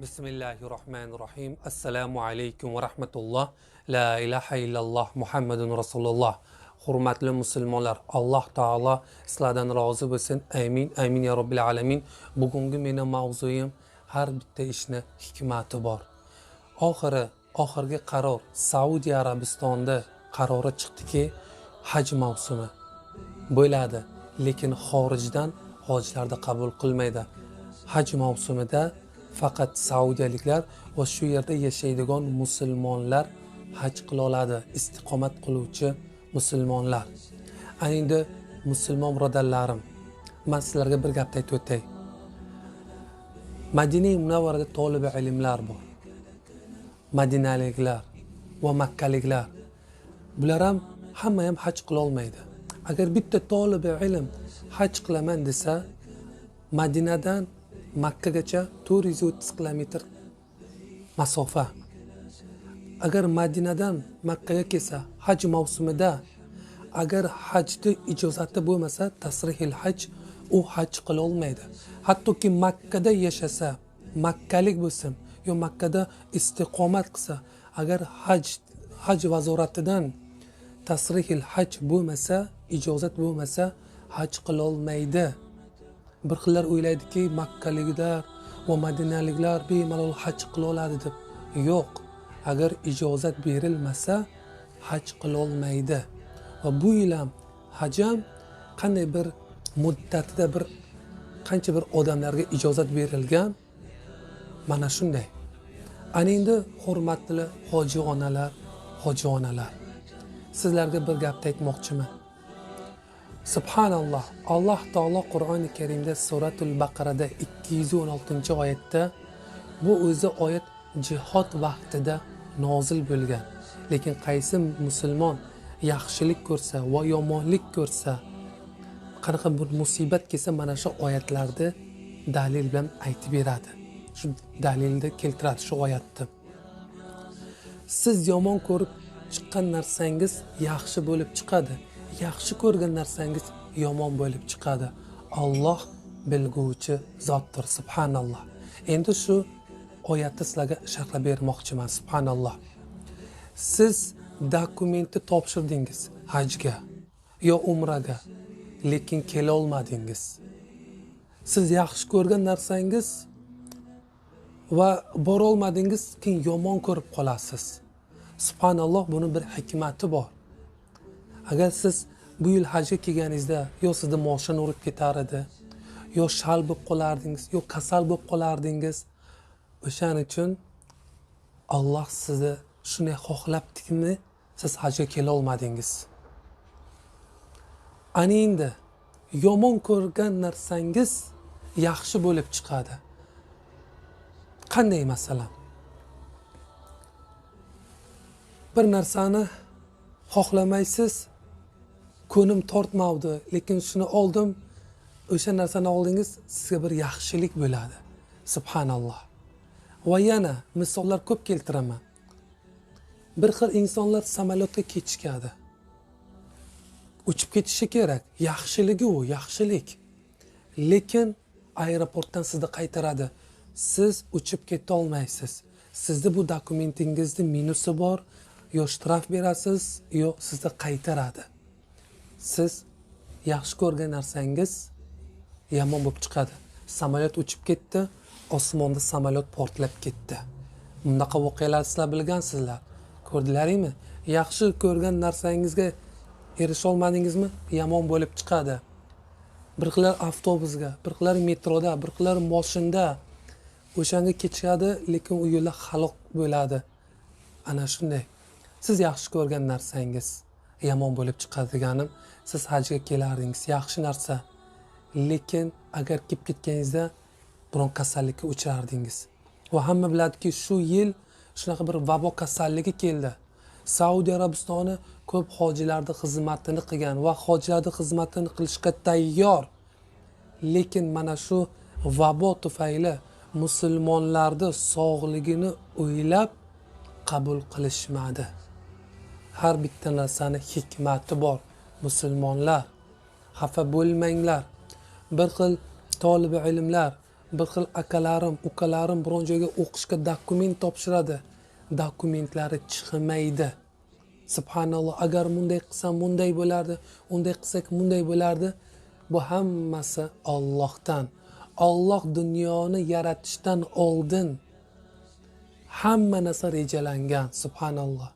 Bismillahirrahmanirrahim. Assalomu alaykum va rahmatulloh. La ilaha illalloh Muhammadun Rasululloh. Hurmatli musulmonlar, Alloh taolo sizlardan rozi bo'lsin. Amin. Amin ya robbil alamin. Bugungi meni mavzuyim har bitta ishni hikmati bor. Oxirgi qaror Saudiya Arabistonida qarori chiqdiki, haj mavsumi bo'ladi, lekin xorijdan hojilarni qabul qilmaydi. Haj mavsumida faqat saudiyaliklar va shu yerda yashaydigan musulmonlar haj qila oladi, istiqomat qiluvchi musulmonlar. Ana endi musulmon birodarlarim, men sizlarga bir gapni aytib o'tay. Madina Munavvarada tolibi ilmlar bor. Madinaliklar va makkaliklar. Bular ham hamma ham haj qila olmaydi. Agar bitta tolibi ilm haj qilaman desa, Madinadan Makkagacha 430 kilometr masofa. Agar Madinadan Makkaga kelsa, haj mavsumida agar hajni ijozati bo'lmasa, tasrihil haj, u haj qila olmaydi. Hattoki Makkada yashasa, makkalik bo'lsin yo Makkada istiqomat qilsa, agar haj vazoratidan tasrihil haj bo'lmasa, ijozat bo'lmasa, haj qila olmaydi. Bir xillar o'ylaydiki, makkaliklar va madinaliklar bemalol haj qila oladi deb. Yo'q, agar ijozat berilmasa haj qila olmaydi. Va bu yil ham haj ham qanday bir muddatida bir qancha bir odamlarga ijozat berilgan, mana shunday. Ana endi hurmatli hoji onalar, hoji onalar, sizlarga bir gapni aytmoqchiman. Subhanalloh, Alloh taolo Qur'oni Karimda suratul Baqarada 216-oyatda, bu o'zi oyat jihod vaqtida nozil bo'lgan. Lekin qaysi musulmon yaxshilik ko'rsa va yomonlik ko'rsa, qanaqa bir musibat kelsa, mana shu oyatlarni dalil bilan aytib beradi. Shu dalilni keltiradi shu oyatni. Siz yomon ko'rib chiqqan narsangiz yaxshi bo'lib chiqadi. Yaxshi ko'rgan narsangiz yomon bo'lib chiqadi. Alloh bilguvchi zotdir. Subhanalloh. Endi shu oyatni sizlarga sharhlab bermoqchiman. Subhanalloh. Siz dokumentni topshirdingiz hajga yo umraga, lekin kela olmadingiz. Siz yaxshi ko'rgan narsangiz va bora olmadingiz, keyin yomon ko'rib qolasiz. Subhanalloh, buni bir hikmati bor. Agar siz bu yil hajga kelganingizda yo sizni moshina urib ketar edi, yo shal bo'lib qolardingiz, yo kasal bo'lib qolardingiz. O'shaning uchun Alloh sizni shunday xohlabdikmi, siz hajga kela olmadingiz. Ana endi yomon ko'rgan narsangiz yaxshi bo'lib chiqadi. Qanday masalan? Bir narsani xohlamaysiz, ko'nim tortmavdi, lekin shuni oldim, o'sha narsani oldingiz, sizga bir yaxshilik bo'ladi. Subhanalloh. Va yana misollar ko'p keltiraman. Bir xil insonlar samolyotga kechikadi. Uchib ketishi kerak, yaxshiligi u, yaxshilik. Lekin aeroportdan sizni qaytaradi. Siz uchib keta olmaysiz. Sizni bu dokumentingizda minusi bor, yo shtraf berasiz, yo sizni qaytaradi. Siz yaxshi ko'rgan narsangiz yomon bo'lib chiqadi. Samolyot uchib ketdi, osmonda samolyot portlab ketdi. Bunaqa voqealar sizlar bilgansizlar. Ko'rdilaringmi? Yaxshi ko'rgan narsangizga erisha olmadingizmi? Yomon bo'lib chiqadi. Bir xillar avtobusga, bir xillar metroda, bir xillar mashinada o'shanga kechikadi, lekin u yo'lda halok bo'ladi. Ana shunday. Siz yaxshi ko'rgan narsangiz yomon bo'lib chiqadi deganim, siz hajga kelardingiz, yaxshi narsa. Lekin agar kelib ketganingizda biron kasallikka uchrardingiz. Va hamma biladiki, shu yil shunaqa bir vabo kasalligi keldi. Saudiya Arabistoni ko'p hojilarning xizmatini qilgan va hojilarning xizmatini qilishga tayyor. Lekin mana shu vabo tufayli musulmonlarni sog'ligini o'ylab qabul qilishmadi. Har bitta narsani hikmati bor. Musulmonlar, xafa bo'lmanglar. Bir xil tolibi ilmlar Bir xil akalarim, ukalarim biron joyga o'qishga dokument topshiradi, dokumentlari chiqmaydi. Subhanalloh, agar bunday qilsam bunday bo'lardi, unday qilsak bunday bo'lardi. Bu hammasi Allohdan. Alloh dunyoni yaratishdan oldin hamma narsa rejalangan. Subhanalloh.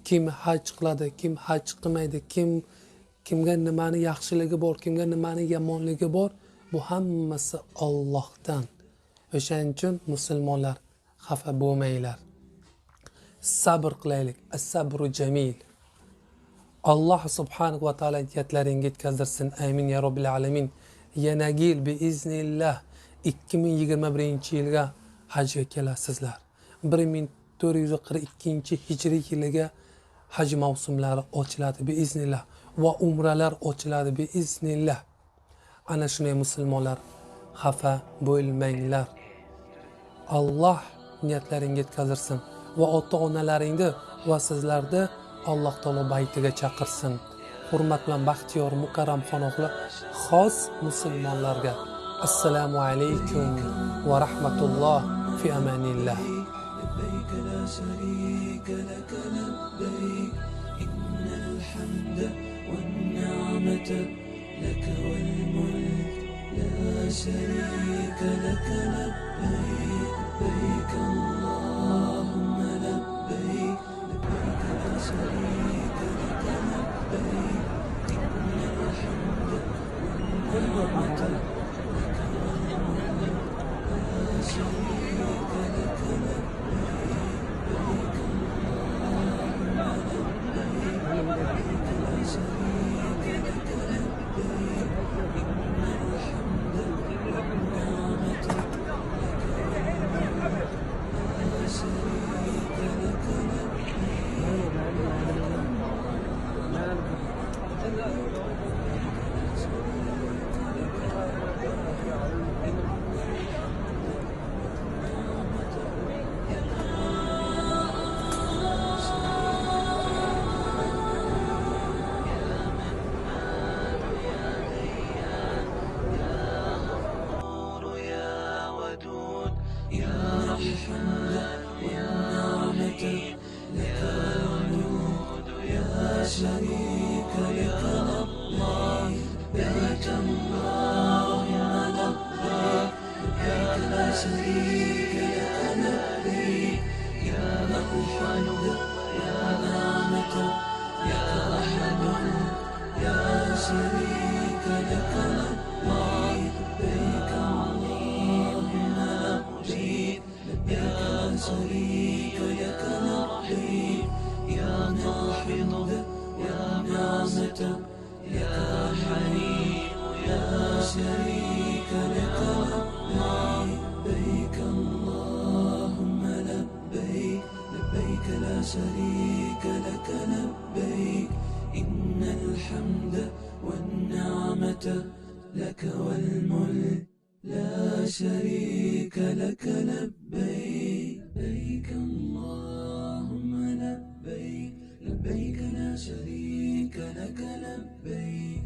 Kim haj qiladi, kim haj qilmaydi, kimga nimani yaxshiligi bor, kimga nimani yomonligi bor, bu hammasi Allohdan. O'shaning uchun musulmonlar xafa bo'lmanglar. Sabr qilaylik. As-sabru jamil. Alloh subhanahu va taolo niyatlaringga yetkazdirsin. Amin ya robbil alamin. Yana yil biiznillah 2021-yilga hajga kelasizlar. 1442-hijriy yiliga haj mavsumlari ochiladi biiznillah va umralar ochiladi biiznillah. Ana shunday musulmonlar, xafa bo'lmanglar. Alloh niyatlaringga yetkazdirsin va ota-onalaringni va sizlarni Alloh taolo baytiga chaqirsin. Hurmat bilan Baxtiyor Mukarramxon o'g'li xos musulmonlarga. Assalomu alaykum va rahmatulloh, fi amanillah. لبيك لا شريك لك لبيك إن الحمد والنعمة لك والملك لا شريك لك لبيك لبيك اللهم لبيك لبيك لا شريك لك لبيك إن الحمد والنعمة لك والملك لا شريك لك لبيك لبيك اللهم لبيك لبيك لا شريك لك لبيك إن الحمد والنعمة لك والملك لا شريك لك يا ودود يا رحمن والنعمة لك والملك يا شريك لك لبيك لبيك اللهم لبيك لبيك لا شريك لك لبيك يا الحمد يا نعمة يا أحد يا شريك لك لبيك لبيك اللهم لبيك لبيك لا شريك لك لبيك يا قابض يا نعمة يا حليم يا شريك لك لبيك لبيك اللهم لبيك لبيك لا شريك لك لبيك إن الحمد والنعمة لك والملك لا شريك لك لبيك لبيك اللهم لبيك لبيك لا شريك لك لبيك.